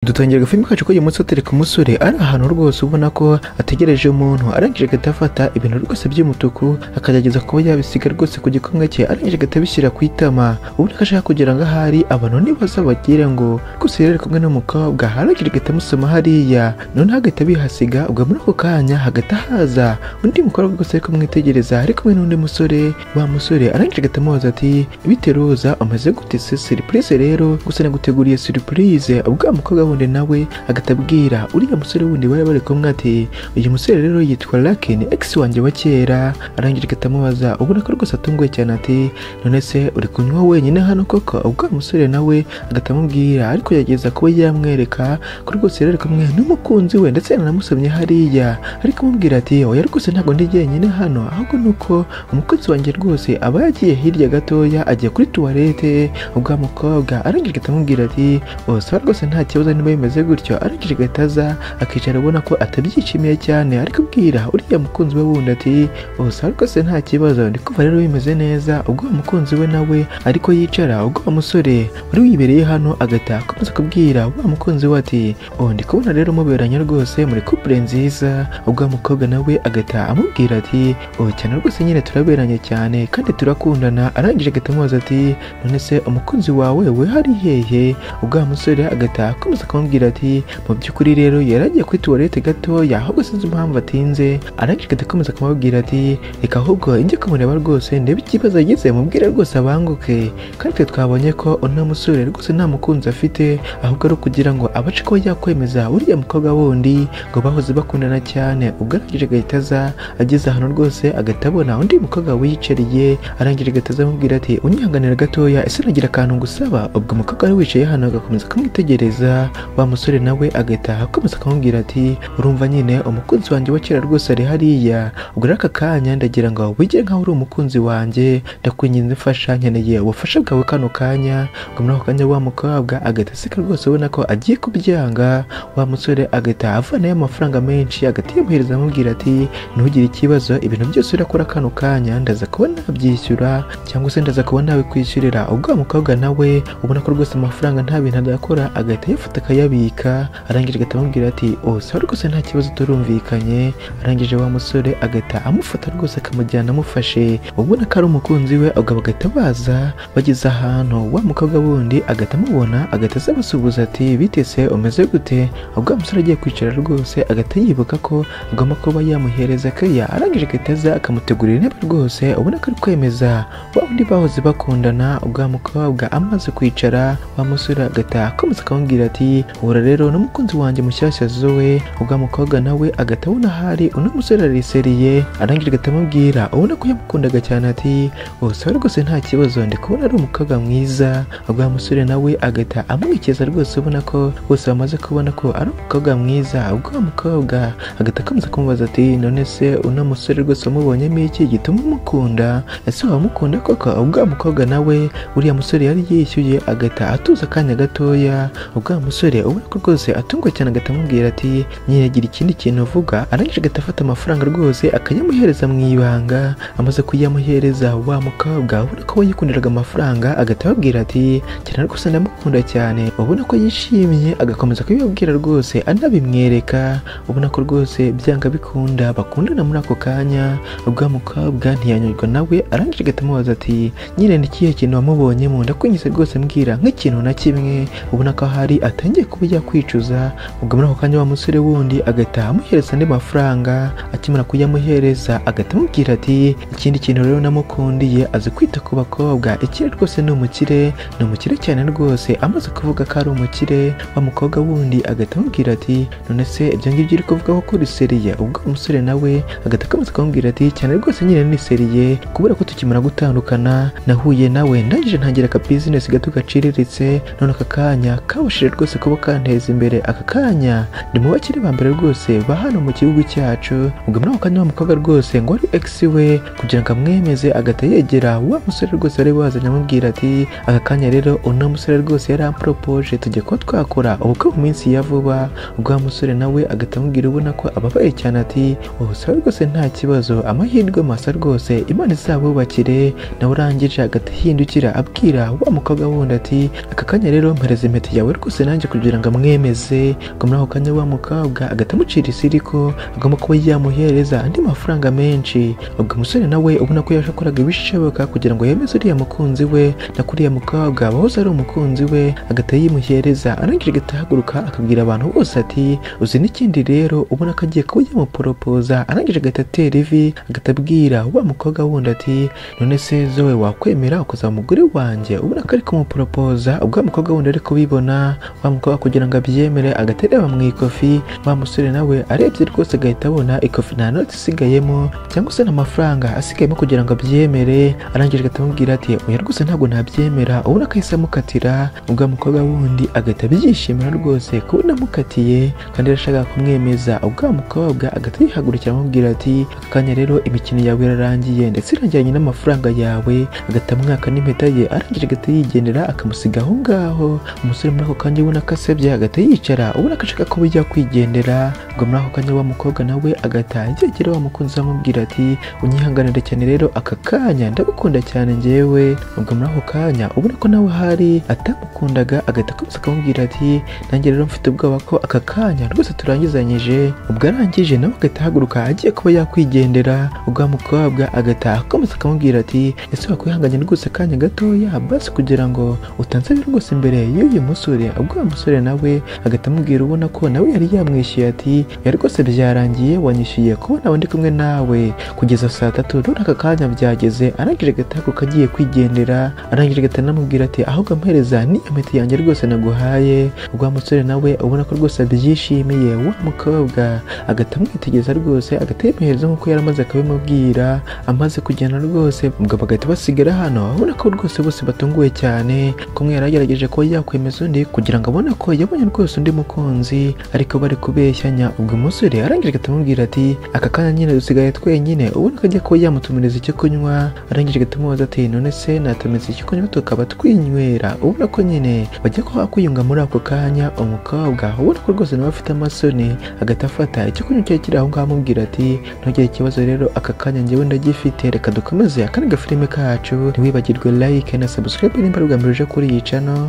Dutangira agafilimi kacu k'uyu munsi batereka umusore ari ahantu rwose ubona ko ategereje umuntu, arangije agahita afata ibintu rwose by'umutuku akagerageza kuba yabisiga rwose ku gikumwe cye, arangije agahita abishyira ku itama, ubona ko ashaka kugira ngo ahari abantu nibaza bagire ngo rwose yari ari kumwe n'umukobwa, arangije agahita amusoma hariya, noneho agahita abihasiga. Ubwo muri ako kanya hagahita haza undi mukobwa rwose ari kumwitegereza ari kumwe n'undi musore. Wa musore arangije agahita amubaza ati bite Roza, umeze gute se? Surprise rero gusa naguteguriye surprise. Ubwo wa mukobwa wundi nawe agahita abwira uriya musore wundi bari bari kumwe ati uyu musore rero yitwa Lucky, ni ex wanjye wa kera. Arangije agahita amubaza ubona ko rwose atunguwe cyane ati none se uri kunywa wenyine hano koko? Ubwo wa musore nawe agahita amubwira ariko yageza kuba yamwereka ko rwose yari ari kumwe n'umukunzi we ndetse yanamusomye hariya, ariko amubwira ati oya rwose ntabwo ndi jyenyine hano, ahubwo ni uko umukunzi wanjye rwose aba yagiye hirya gatoya agiye kuri tuwarete. Ubwo wa mukobwa arangije agahita amubwira ati sawa rwose nta kibazo niba bimeze gutyo. Arangije agahita aza akicara ubona ko atabyishimiye cyane, ariko abwira uriya mukunzi we wundi ati sawa rwose nta kibazo ndi kumva rero bimeze neza. Ubwo wa mukunzi we nawe ariko yicara, ubwo wa musore wari wibereye hano agahita akomeza kubwira wa mukunzi we ati ndi kubona rero muberanye rwose muri couple nziza. Ubwo wa mukobwa nawe agahita amubwira ati cyane rwose nyine turaberanye cyane kandi turakundana. Arangije agahita amubaza ati none se umukunzi wawe we hari hehe? Ubwo wa musore agahita akomeza kumubwira ati mu by'ukuri rero yari agiye kuri tuwarete gatoya ahubwo sinzi impamvu atinze. Arangije agahita akomeza kumubwira ati reka ahubwo njye kumureba rwose ndebe ikibazo yagize mubwire rwose abanguke, kandi twe twabonye ko uno musore rwose nta mukunzi afite, ahubwo ari ukugira ngo abace ko yakwemeza uriya mukobwa wundi ngo bahoze bakundana cyane. Ubwo arangije agahita aza ageze ahantu rwose agahita abona undi mukobwa wiyicariye, arangije agahita aza amubwira ati unyihanganira gatoya ese nagira akantu ngusaba? Ubwo umukobwa wari wicaye hano agakomeza kumwitegereza, wa musore nawe agahita akomeza akamubwira ati urumva nyine umukunzi wanjye wa kera rwose ari hariya, ubwo rero aka kanya ndagira ngo wigire nkaho uri umukunzi wanjye, ndakwinginze mfasha, nkeneye ubufasha bwawe kano kanya. Ubwo muri ako kanya wa mukobwa agahita aseka rwose ubona ko agiye kubyanga, wa musore agahita avanayo amafaranga menshi agahita yamuhereza amubwira ati ntugire ikibazo ibintu byose urakora kano kanya ndaza kuba nabyishyura cyangwa se ndaza kuba nabikwishyurira. Ubwo wa mukobwa nawe ubona ko rwose amafaranga nta bintu adakora agahita ayafata akayabika, arangije agahita amubwira ati sawa rwose nta kibazo turumvikanye. Arangije wa musore agahita amufata rwose akamujyana amufashe ubona ko ari umukunzi we. Ubwo bagahita baza bageze ahantu wa mukobwa wundi agahita amubona agahita aza abasuhuza ati bite se umeze gute? Ubwo wa musore agiye kwicara rwose agahita yibuka ko agomba kuba yamuhereza keya, arangije agahita aza akamutegurira intebe rwose ubona ko ari kwemeza wa wundi bahoze bakundana. Ubwo wa mukobwa amaze kwicara wa musore agahita akomeza akamubwira ati uhura rero n'umukunzi wanjye mushyashya Zoe. Ubwo wa mukobwa nawe agahita abona ahari uno musore ariseriye, arangije agahita amubwira ubona ko yamukundaga cyane ati sawa rwose nta kibazo ndi kubona ari umukobwa mwiza. Ubwo wa musore nawe agahita amwikeza rwose ubona ko bose bamaze kubona ko ari umukobwa mwiza. Ubwo wa mukobwa agahita akomeza kumubaza ati none se uno musore rwose wamubonyemo iki gituma umukunda? Ese wamukunda koko? Ubwo wa mukobwa nawe uriya musore yari yishyuye agahita atuza akanya gatoya. Ubwo wa musore ubona ko rwose atunguwe cyane agahita amubwira ati nyigira ikindi kintu uvuga. Arangije agahita afata amafaranga rwose akayamuhereza mu ibanga. Amaze kuyamuhereza wa mukobwa ubona ko we yikundiraga amafaranga agahita ababwira ati cyane rwose ndamukunda cyane, ubona ko yishimye agakomeza kubibabwira rwose anabimwereka, ubona ko rwose byanga bikunda bakundana muri ako kanya. Ubwo wa mukobwa ntiyanyurwa nawe, arangije agahita amubaza ati nyine ni ikihe kintu wamubonyemo? Ndakunyise rwose mbwira nk'ikintu na kimwe. Ubona ko ahari atangiye kuba yakwicuza. Ubwo muri ako kanya wa musore wundi agahita amuhereza andi mafaranga, akimara kuyamuhereza agahita amubwira ati ikindi kintu rero namukundiye azi kwita ku bakobwa, ikindi rwose ni umukire, ni umukire cyane rwose. Amaze kuvuga ko ari umukire, wa mukobwa wundi agahita amubwira ati none se ibyo ngibyo uri kuvuga ko uri seriye? Ubwo umusore nawe agahita akomeza akamubwira ati cyane rwose nyine ni seriye, kubera ko tukimara gutandukana nahuye nawe ndangije ntangira aka business gato gaciriritse, none aka kanya kabashije rwose kuba kanteza imbere, aka kanya ndi mu bakire ba mbere rwose ba hano mu gihugu cyacu. Ubwo muri ako kanya wa mukobwa rwose ngo ari ex we kugira ngo amwemeze agahita yegera wa musore rwose wari wazanye amubwira ati aka kanya rero uno musore rwose yari amporopoje tujya kuba twakora ubukwe mu minsi ya vuba. Ubwo wa musore nawe agahita amubwira ubona ko ababaye cyane ati sawa rwose nta kibazo, amahirwe masa rwose Imana izabubakire. Nawe urangije agahita ahindukira abwira wa mukobwa wundi ati aka kanya rero mpereza impeta yawe rwose nanjye kugira ngo amwemeze. Ubwo muri ako kanya wa mukobwa agahita amucira isiri ko agomba kuba yamuhereza andi mafaranga menshi. Ubwo umusore nawe ubona ko yashokoraga ibishoboka kugira ngo yemeze uriya mukunzi we na kuriya mukobwa wahoze ari umukunzi we, agahita yimuhereza. Arangije agahita ahaguruka akabwira abantu bose ati uzi n'ikindi rero, ubona ko agiye kuba yamuporopoza. Arangije agahita atera ivi agahita abwira wa mukobwa wundi ati none se Zoe wakwemera ukazaba umugore wanjye? Ubona ko ari kumuporopoza. Ubwo wa mukobwa wundi ari kubibona, wa mukobwa kugira ngo abyemere agahita areba mu ikofi. Wa musore nawe arebye rwose agahita abona ikofi nta noti isigayemo cyangwa se n'amafaranga asigayemo kugira ngo abyemere. Arangije agahita amubwira ati oya rwose ntabwo nabyemera. Ubona ko ahise amukatira. Ubwo wa mukobwa wundi agahita abyishimira rwose kubona amukatiye kandi yarashakaga kumwemeza. Ubwo wa mukobwa agahita yihagurukira amubwira ati aka kanya rero imikino yawe irarangiye ndetse irangiranye n'amafaranga yawe. Agahita amwaka n'impeta ye. Arangije agahita yigendera akamusiga aho ngaho. Umusore muri ako kanya ubona ko asebye agahita yicara, ubona ko ashaka kuba yakwigendera. Ubwo muri ako kanya wa mukobwa nawe agahita yegera wa mukunzi amubwira ati unyihanganire cyane rero aka kanya ndagukunda cyane njyewe. Ubwo muri ako kanya ubona ko nawe hari atamukundaga agahita akomeza akamubwira ati nanjye rero mfite ubwoba ko aka kanya rwose turangizanyije. Ubwo arangije nawe agahita ahaguruka agiye kuba yakwigendera. Ubwo wa mukobwa agahita akomeza akamubwira ati ese wakwihanganye rwose akanya gatoya basi kugira ngo utansabira rwose imbere y'uyu musore. Ubwo wa musore nawe agahita amubwira ubona ko nawe yari yamwishyuye ati yari rwose byarangiye wanyishyuye kuba nawe ndi kumwe nawe kugeza saa 3 none aka kanya byageze. Arangije agahita ahaguruka agiye kwigendera. Arangije agahita anamubwira ati ahubwo ampereza ni impeta yanjye rwose naguhaye. Ubwo wa musore nawe ubona ko rwose abyishimiye, wa mukobwa agahita amwitegereza rwose agahita yimuhereza nk'uko yari amaze akabimubwira. Amaze kugenda rwose ubwo bagahita basigara hano, ubona ko rwose bose batunguwe cyane. Kumwe yaragerageje kuba yakwemeza undi kugira ngo abone ko yabonye rwose undi mukunzi, ariko bari kubeshyanya. Ubwo umusore arangije agahita amubwira ati aka kanya nyine dusigaye twenyine. Ubona ko agiye kuba yamutumiriza icyo kunywa. Arangije agahita amubaza ati none se natumiza icyo kunywa tukaba twinywera? Ubona ko nyine bajya kuba kwiyunga muri ako kanya. Umukobwa ubona ko rwose nawe afite amasoni agahita afata icyo kunywa cyari kiri aho ngaho amubwira ati ntugire ikibazo rero aka kanya njyewe ndagifite, reka dukomeze akandi gafilime kacu. Ntiwibagirwe like na subscribe nimba ari ubwa mbere uje kuri iyi channel.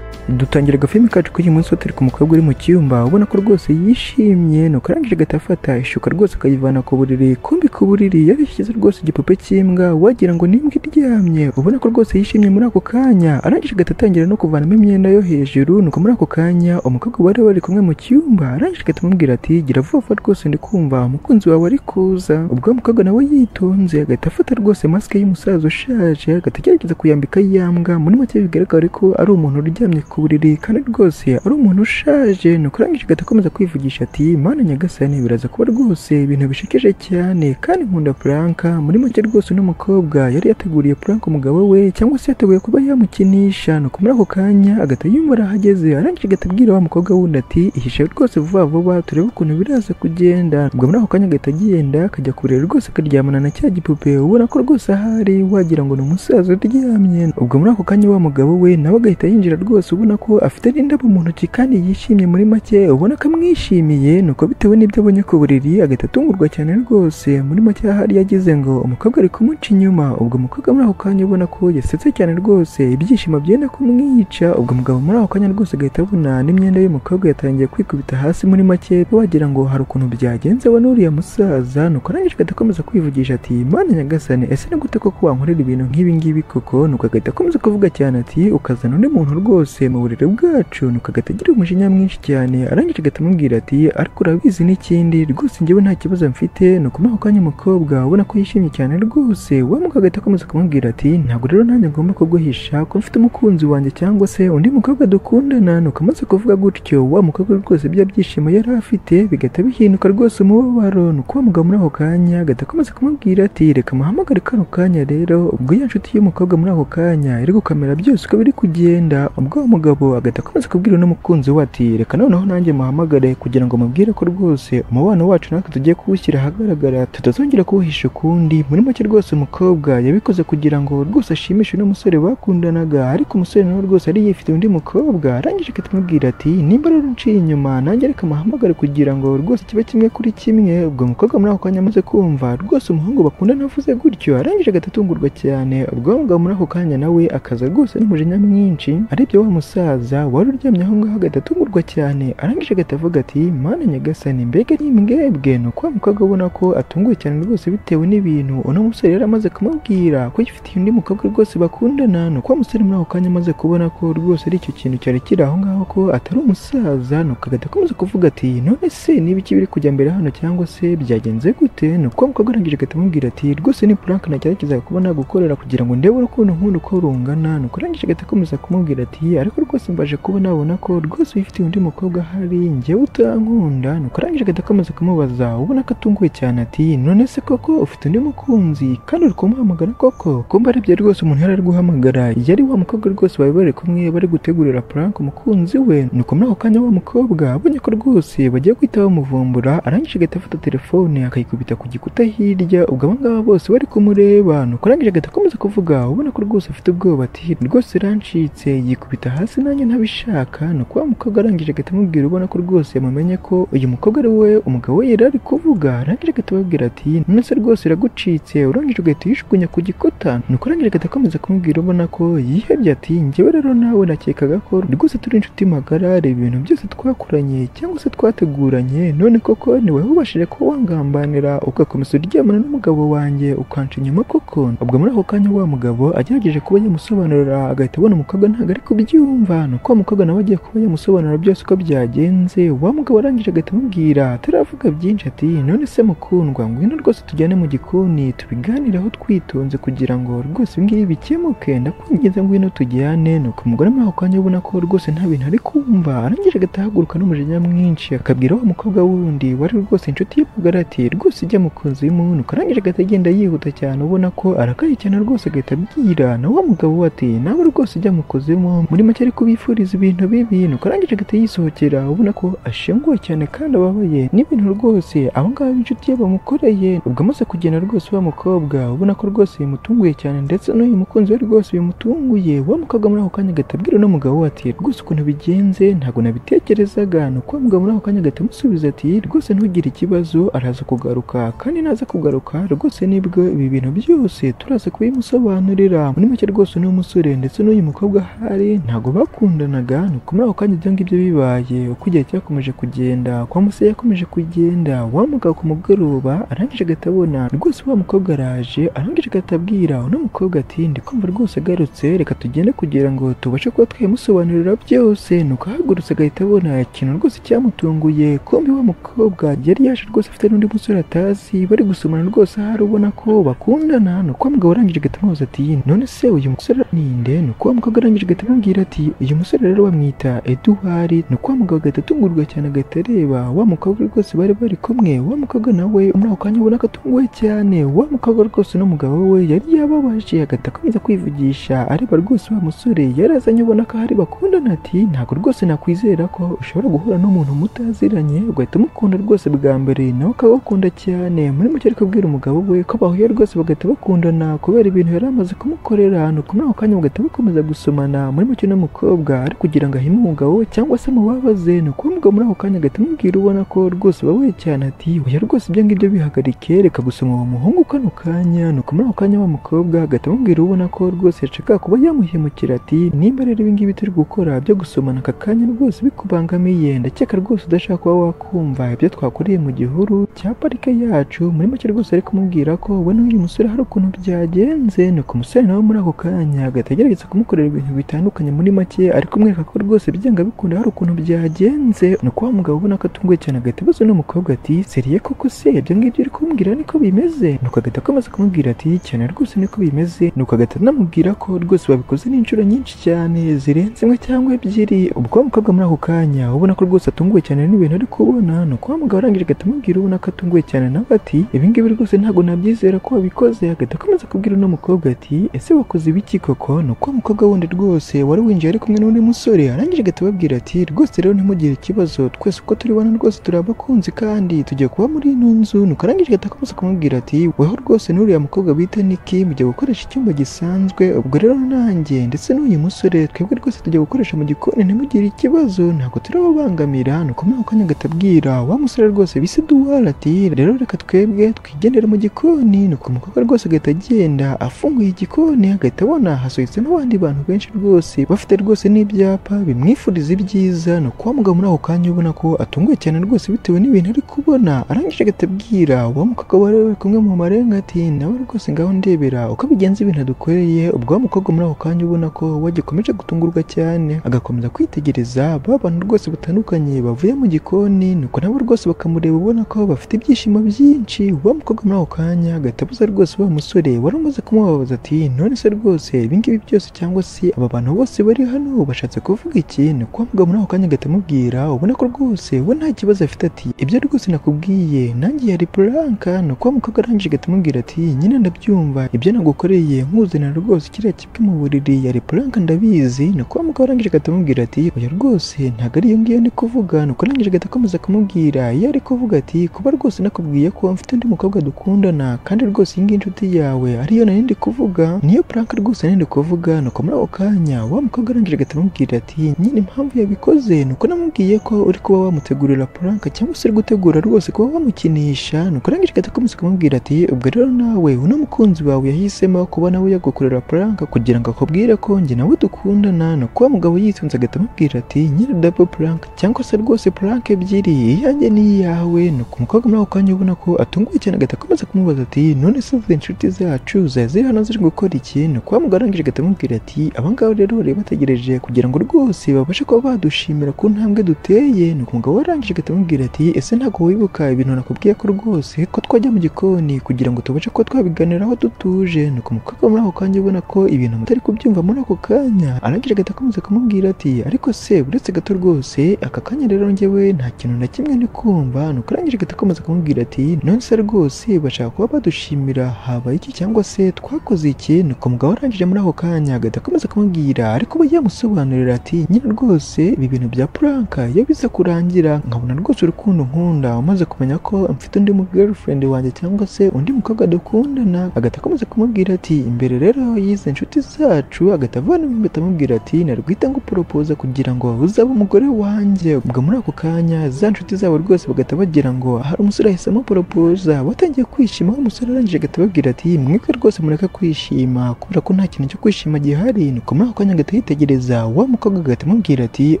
Dutangira agafilime kacu k'uyu munsi turi ku mukobwa uri mu cyumba, ubona ko rwose yishimye. Nuko arangije agahita afata ishuka rwose akayivana ku buriri. Kumbi ku buriri yarishyize rwose igipupe cy'imbwa wagira ngo ni imbwa iryamye. Ubona ko rwose yishimye muri ako kanya. Arangije agahita atangira no kuvanamo imyenda yo hejuru. Nuko muri ako kanya umukobwa bari bari kumwe mu cyumba arangije agahita amubwira ati gira vuba vuba rwose ndi kumva umukunzi wawe ari kuza. Ubwo umukobwa nawe yitonze agahita afata rwose masike y'umusaza ushaje agahita agerageza kuyambika ya mbwa. Muri make bigaragara ko ari umuntu uryamye ku buriri kandi rwose ari umuntu ushaje. Nuko arangije agahita akomeza kwivugisha ati Mana nyagasani biraza kuba rwose ibintu bishekeje cyane kandi nkunda prank. Muri make rwose uno mukobwa yari yateguriye prank umugabo we cyangwa se yateguye kuba yamukinisha. Nuko muri ako kanya agahita yumva arahageze. Arangije agahita abwira wa mukobwa wundi ati ihishe rwose vuba vuba turebe ukuntu biraza kugenda. Ubwo muri ako kanya agahita agenda akajya kureba rwose akaryamana na cya gipupe, ubona ko rwose ahari wagira ngo ni umusaza uryamye. Ubwo muri ako kanya wa mugabo we nawe agahita yinjira rwose ubona ko afite n'indabo mu ntoki kandi yishimye. Muri make ubona ko amwishimiye. Nuko bitewe n'ibyo abonye ku buriri agahita atungurwa cyane rwose. Muri make ahari yagize ngo umukobwa ari kumuca inyuma. Ubwo umukobwa muri ako kanya ubona ko yasetse cyane rwose ibyishimo byenda kumwica. Ubwo umugabo muri ako kanya rwose agahita abona n'imyenda y'umukobwa yatangiye kwikubita hasi. Muri make wagira ngo hari ukuntu byagenze we n'uriya musaza. Nuko arangije agahita akomeza kwivugisha ati Mana nyagasani ese ni gute koko wankorera ibintu nk'ibi ngibi koko? Nuko agahita akomeza kuvuga cyane ati ukazana undi muntu rwose mu buriri bwacu. Nuko agahita agira umujinya mwinshi cyane. Arangije agahita amubwira ati ariko urabizi n'ikindi rwose njyewe nta kibazo mfite. Nuko muri ako kanya umukobwa ubona ko yishimye cyane rwose, wa mukobwa agahita akomeza kumubwira ati ntabwo rero nanjye ngomba kuguhisha ko mfite umukunzi wanjye cyangwa se undi mukobwa dukundana. Nuko amaze kuvuga gutyo wa mukobwa rwose bya byishimo yari afite bigahita bihinduka rwose umubabaro. Nuko wa mugabo muri ako kanya agahita akomeza kumubwira ati reka muhamagare kano kanya rero. Ubwo ya nshuti y'umukobwa muri ako kanya iri gukamera byose uko biri kugenda. Ubwo wa mugabo agahita akomeza kubwira uno mukunzi we ati reka noneho nanjye muhamagare kugira ngo mubwire ko rwose umubano wacu natwe tugiye kuwushyira ahagaragara, tutazongera kuwuhisha ukundi. Muri make rwose umukobwa yabikoze kugira ngo rwose ashimishe uno musore bakundanaga, ariko umusore nawe rwose yari yifite undi mukobwa. Arangije agahita amubwira ati nimba rero unciye inyuma nanjye reka muhamagare kugira ngo rwose kibe kimwe kuri kimwe. Ubwo umukobwa muri ako kanya amaze kumva rwose umuhungu bakundana avuze gutyo, arangije agahita atungurwa cyane. Ubwo mugabo muri ako kanya nawe akaza rwose n'umujinya mwinshi, arebye wa musaza wari uryamye aho ngaho agahita atungurwa cyane. Arangije agahita avuga ati mana nyagasani, mbega ni imbwebwe. Nuko wa mukobwa ubona ko atunguwe cyane rwose bitewe n'ibintu uno musore yari amaze kumubwira ko yifitiye undi mukobwa rwose bakundana. Nuko wa musore muri ako kanya amaze kubona ko rwose ari icyo kintu cyari kiri aho ngaho ko atari umusaza, nuko agahita akomeza kuvuga ati none se niba iki biri kujya mbere hano cyangwa se byagenze gute? Nuko wa mukobwa arangije agahita amubwira ati rwose ni prank nageragezaga kuba nagukorera kugira ngo ndebe urukundo nkunda uko rungana. Nuko arangije agahita akomeza kumubwira ati ariko rwose mbaje kuba nabona ko rwose wifitiye undi mukobwa ahari njyewe utankunda. Nuko arangije agahita akomeza kumubaza ubona ko atunguwe cyane ati none se koko ufite undi mukunzi kandi uri kumuhamagara koko? Kumba arebye rwose umuntu yari ari guhamagara yari wa mukobwa rwose bari bari kumwe bari gutegurira prank umukunzi we. Nuko muri ako kanya wa mukobwa abonye ko rwose bagiye guhita bamuvumbura, arangije agahita afata telefone akayikubita ku gikuta hirya, ubwo aba ngaba bose bari kumureba. Nuko arangije agahita akomeza kuvuga ubona ko rwose afite ubwoba ati rwose rancitse, yikubita hasi nanjye ntabishaka. Nuko wa mukobwa arangije agahita amubwira ubona ko rwose yamumenye ko uyu mukobwa ari we umugabo we yari ari kuvuga. Arangije agahita ababwira ati none se rwose iragucitse, urangije ugahita uyishukunya ku gikuta. Nuko arangije agahita akomeza kumubwira ubona ko yihebye ati njyewe rero nawe nakekaga ko rwose turi inshuti magara, reba ibintu byose twakoranye cyangwa se twateguranye, none koko ni wowe ubashije kuba wangambanira ugakomeza uryamana n'umugabo wanjye ukanca inyuma koko? Ubwo muri ako kanya wa mugabo agerageje kuba yamusobanurira agahita abona umukobwa ntabwo ari kubyumva. Nuko wa mukobwa nawe agiye kuba yamusobanurira byose uko byagenze, wa mugabo arangije agahita amubwira ataravuga byinshi ati none se mukundwa ngwino rwose tujyane mu gikoni tubiganireho twitonze kugira ngo rwose ibi ngibi bikemuke, ndakwinginze ngwino tujyane. Nuko umugore muri ako kanya ubona ko rwose nta bintu ari kumva, arangije agahita ahaguruka n'umujinya mwinshi akabwira wa mukobwa wundi wari rwose inshuti ye magara ati rwose ujya mu kuzimu. Nuko arangije agahita agenda yihuta cyane ubona ko arakaye cyane rwose, agahita abwira na wa mugabo we ati nawe rwose ujya mu kuzimu, muri make ari kubifuriza ibintu bibi. Nuko arangije agahita yisohokera ubona ko ashenguwe cyane kandi ababaye n'ibintu rwose abo ngabo b'inshuti ye bamukoreye. Ubwo amaze kugenda rwose wa mukobwa ubona ko rwose bimutunguye cyane ndetse n'uyu mukunzi we rwose bimutunguye. Wa mukobwa muri ako kanya agahita abwira uno mugabo we ati rwose ukuntu bigenze ntabwo nabitekerezaga. Nuko wa mugabo muri ako kanya agahita amusubiza ati rwose ntugire ikibazo, araza kugaruka kandi naza kugaruka rwose nibwo ibi bintu byose turaza kubimusobanurira. Muri make rwose uno musore ndetse n'uyu mukobwa ahari ntabwo bakundanaga. Nuko muri ako kanya ibyo ngibyo bibaye, uko igihe cyakomeje kugenda kwa musore yakomeje kugenda, wa mugabo ku mugoroba arangije agahita abona rwose wa mukobwa araje, arangije agahita abwira uno mukobwa ati ndi kumva rwose agarutse, reka tugende kugira ngo tubashe kuba twabimusobanurira byose. Nuko ahagurutse agahita abona ikintu rwose cyamutunguye, kumbe wa mukobwa yari yaje rwose afite n'undi musore atazi bari gusomana rwose ahari ubona ko bakundana. Nuko wa mugabo arangije agahita amubaza ati none se uyu musore ninde? Nuko wa mukobwa arangije agahita amubwira ati uyu musore rero bamwita Eduwari. Nuko wa mugabo agahita atungurwa cyane agahita areba wa mukobwa rwose bari bari kumwe, wa mukobwa nawe muri ako kanya ubona ko atunguwe cyane. Wa mukobwa rwose n'umugabo we yari yababaje, agahita akomeza kwivugisha areba rwose wa musore yari azanye ubona ko ahari bakundana ati ntabwo rwose nakwizera ko ushobora guhura n'umuntu mutaziranye ugahita umukunda rwose bwa mbere nawe akagukunda cyane. Muri make ari kubwira umugabo we ko bahuye rwose bagahita bakundana kubera ibintu yari amaze kumukorera. Nuko muri ako kanya bagahita bakomeza gusomana. Muri make n'umukobwa ari kugira ngo ahime umugabo we cyangwa se amubabaze. Nuko umugabo muri ako kanya agahita amubwira ubona ko rwose babaye cyane ati oya rwose ibyo ngibyo bihagarike, reka gusoma uwo muhungu kano kanya. Nuko muri ako kanya wa mukobwa agahita amubwira ubona ko rwose yashakaga kuba yamuhemukira ati nimba rero ibi ngibi turi gukora byo gusomana aka kanya rwose bikubangamiye, ndakeka rwose udashaka kuba wakumva ibyo twakoreye mu gihuru cya parike yacu. Muri make rwose ari kumubwira ko we n'uyu musore hari ukuntu byagenze. Nuko umusore nawe muri ako kanya agahita agerageza kumukorera ibintu bitandukanye, muri make ari kumwereka ko rwose byanga bikunda hari ukuntu byagenze. Nuko wa mugabo ubona ko atunguwe cyane agahita abaza uno mukobwa ati seriye koko se ibyo ngibyo uri kumbwira niko bimeze? Nuko agahita akomeza kumubwira ati cyane rwose niko bimeze. Nuko agahita anamubwira ko rwose babikoze n'inshuro nyinshi cyane zirenze imwe cyangwa ebyiri. Ubwo wa mukobwa muri ako kanya ubona ko rwose atunguwe cyane n'ibintu ari kubona. Nuko wa mugabo arangije agahita amubwira ubona ko atunguwe cyane nawe ati ibi ngibi rwose ntabwo nabyizera ko wabikoze. Agahita akomeza kubwira uno mukobwa ati ese wakoze ibiki koko? Nuko wa mukobwa wundi rwose wari winjiye gihe ari kumwe n'undi musore, arangije agahita ababwira ati rwose rero ntimugire ikibazo, twese uko turi bano rwose turi abakunzi kandi tugiye kuba muri ino nzu. Nuko arangije agahita akomeza kumubwira ati weho rwose n'uriya mukobwa bita Niki mujya gukoresha icyumba gisanzwe, ubwo rero nanjye ndetse n'uyu musore twebwe rwose tujya gukoresha mu gikoni, ntimugire ikibazo ntabwo turababangamira. Nuko muri ako kanya agahita abwira wa musore rwose bise Duwara ati rero reka twebwe twigendere mu gikoni. Nuko umukobwa rwose agahita agenda afunguye igikoni, agahita abona hasohotsemo abandi bantu benshi rwose bafite rwose n'ibyapa bimwifuriza ibyiza. Nuko wa mugabo muri ako kanya ubona ko atunguwe cyane rwose bitewe n'ibintu ari kubona, arangije agahita abwira wa mukobwa wari uri kumwe mu marenga ati nawe rwose ngaho ndebera uko bigenza ibintu dukoreye. Ubwo wa mukobwa muri ako kanya ubona ko wagikomeje gutungurwa cyane, agakomeza kwitegereza ba bantu rwose batandukanye bavuye mu gikoni. Nuko nabo rwose bakamureba ubona ko bafite ibyishimo byinshi. Wa mukobwa muri ako kanya agahita abuza rwose wa musore wari umaze kumubabaza ati none se rwose ibi ngibi byose cyangwa se aba bantu bose bari hano bashatse kuvuga iki? Nuko wa mugabo muri ako kanya agahita amubwira ubona ko rwose we nta kibazo afite ati ibyo rwose nakubwiye nanjye yari prank. Nuko wa mukobwa arangije agahita amubwira ati nyine ndabyumva ibyo nagukoreye nkuzanira rwose kiriya kibwe mu buriri yari prank ndabizi. Nuko wa mugabo arangije agahita amubwira ati oya rwose ntabwo ari iyo ngiyo ndi kuvuga. Nuko arangije agahita akomeza kumubwira iyo ari kuvuga ati kuba rwose nakubwiye ko mfite undi mukobwa dukundana kandi rwose iyi ngiyi inshuti yawe ariyo nari ndi kuvuga, niyo prank rwose nari ndi kuvuga. Nuko muri ako kanya wa mukobwa arangije agahita amubwira ati nyine impamvu yabikoze nuko namubwiye ko uri kuba wamutegurira prank cyangwa se uri gutegura rwose kuba wamukinisha. Nuko arangije agahita akomeza kumubwira ati ubwo rero nawe uno mukunzi wawe yahisemo kuba nawe yagukorera prank kugira ngo akubwire ko njye nawe dukundana. Nuko wa mugabo yitonze agahita amubwira ati nyine double prank cyangwa se rwose prank ebyiri, iyanjye n'iyawe. Nuko umukobwa muri ako kanya ubona ko atunguwe cyane agahita akomeza kumubaza ati none se izi inshuti zacu zari ziri hano ziri gukora iki? Nuko wa mugabo arangije agahita amubwira ati abangaba rero bari bategereje kugira ngo rwose babashe kuba badushimira ku ntambwe duteye. Nuko umugabo arangije agahita amubwira ati ese ntabwo wibuka ibintu nakubwiye ko rwose ko twajya mu gikoni kugira ngo tubashe kuba twabiganiraho dutuje? Nuko umukobwa muri ako kanya ubona ko ibintu mutari kubyumva muri ako kanya, arangije agahita akomeza kumubwira ati ariko se uretse gato rwose aka kanya rero njyewe nta kintu na kimwe ndi kumva. Nuko arangije agahita akomeza kumubwira ati none se rwose bashaka kuba badushimira habaye iki cyangwa se twakoze iki? Nuko umugabo arangije muri ako kanya agahita akomeza kumubwira ariko we yamusobanurira ati nyine rwose ibi bintu bya prank iyo biza kurangira nkabona rwose urukundo nkunda umaze kumenya ko mfite undi mu girlfriend wanjye cyangwa se undi mukobwa dukundana. Agahita akomeza kumubwira ati imbere rero y'izi inshuti zacu, agahita avanamo impeta amubwira ati narwita ngo propose kugira ngo uzabe umugore wanjye. Ubwo muri ako kanya za nshuti zabo rwose bagahita bagira ngo hari umusore ahisemo propose, batangiye kwishima. Aho umusore arangije agahita ababwira ati mwebwe rwose mureke kwishima kubera ko nta kintu cyo kwishima gihari. Nuko muri ako kanya agahita yitegereza wa mukobwa agahita amubwira ati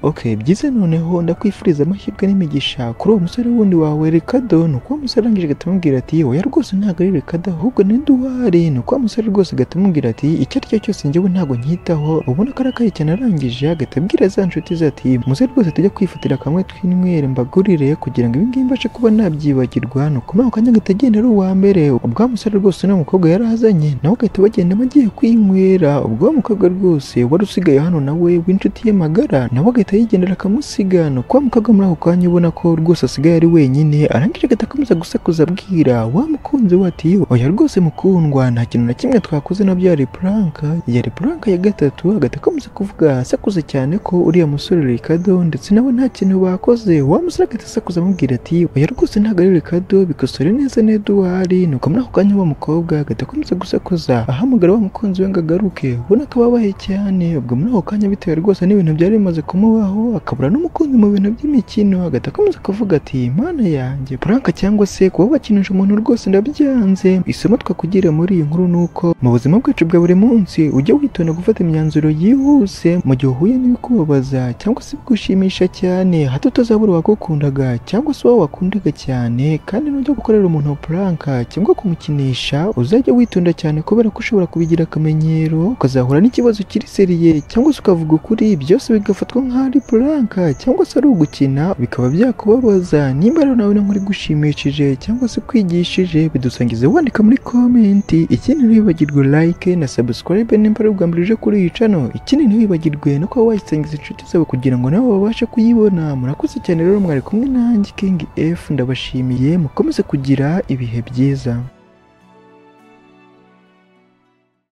ok byiza noneho ndakwifuriza amahirwe n'imigisha kuri uwo musore wundi wawe Ricardo. Nuko wa musore arangije agahita amubwira ati oya rwose ntabwo ari Ricardo ahubwo ni Duwari. Nuko wa musore rwose agahita amubwira ati icyo ari cyo cyose njyewe ntabwo nkitaho. Ubona ko arakaye cyane arangije agahita abwira za nshuti ze ati muze rwose tujya kwifatira kamwe twinywere mbagurire kugira ngo ibi ngibi mbashe kuba nabyibagirwa. Nuko muri ako kanya agahita agenda ari uwa mbere, ubwo wa musore rwose n'umukobwa yari azanye nawe agahita bagendamo agiye kwinywera. Ubwo wa mukobwa rwose wari usigaye hano nawe w'inshuti ye magara nawe agahita yigendera akamusiga. Nuko wa mukobwa muri ako kanya ubona ko rwose asigaye ari wenyine, arangije agahita akomeza gusakuza abwira wa mukunzi we ati oya rwose mukundwa nta kintu na kimwe twakoze nabyo yari prank, yari prank ya gatatu. Agahita akomeza kuvuga asakuza cyane ko uriya musore Ricardo ndetse nawe nta kintu bakoze. Wa musore agahita asakuza amubwira ati oya rwose ntabwo ari Ricardo bikosore neza ni Eduard. Nuko muri ako kanya wa mukobwa agahita akomeza gusakuza ahamagara wa mukunzi we ngo agaruke, ubona ko ababaye cyane. Ubwo muri ako kanya bitewe rwose n'ibintu byari bimaze kumubaho akabura n'umukunzi mu bintu by'imikino, agahita akomeza kuvuga ati mana yanjye prank cyangwa se kuba wakinisha umuntu rwose ndabyanze. Isomo twakugira muri iyi nkuru nuko mu buzima bwacu bwa buri munsi ujye witonda gufata imyanzuro yihuse mu gihe uhuye n'ibikubabaza cyangwa se bigushimisha cyane, hato utazabura uwagukundaga cyangwa se uwo wakundaga cyane. Kandi nujya gukorera umuntu prank cyangwa kumukinisha uzajya witonda cyane kubera ko ushobora kubigira akamenyero ukazahura n'ikibazo kiri seriye cyangwa se ukavuga ukuri byose bigafatwa nk'aho ari prank cyangwa se ari ugukina bikaba byakubabaza. Nimba rero nawe inkuru igushimishije cyangwa se kwigishije bidusangize wandika muri comment. Ikindi ntiwibagirwe like na subscribe nimba ari ubwa mbere uje kuri iyi channel. Ikindi ntiwibagirwe no kuba wayisangiza inshuti zawe kugira ngo nabo babashe kuyibona. Murakoze cyane rero mwari kumwe nanjye King F, ndabashimiye mukomeze kugira ibihe byiza.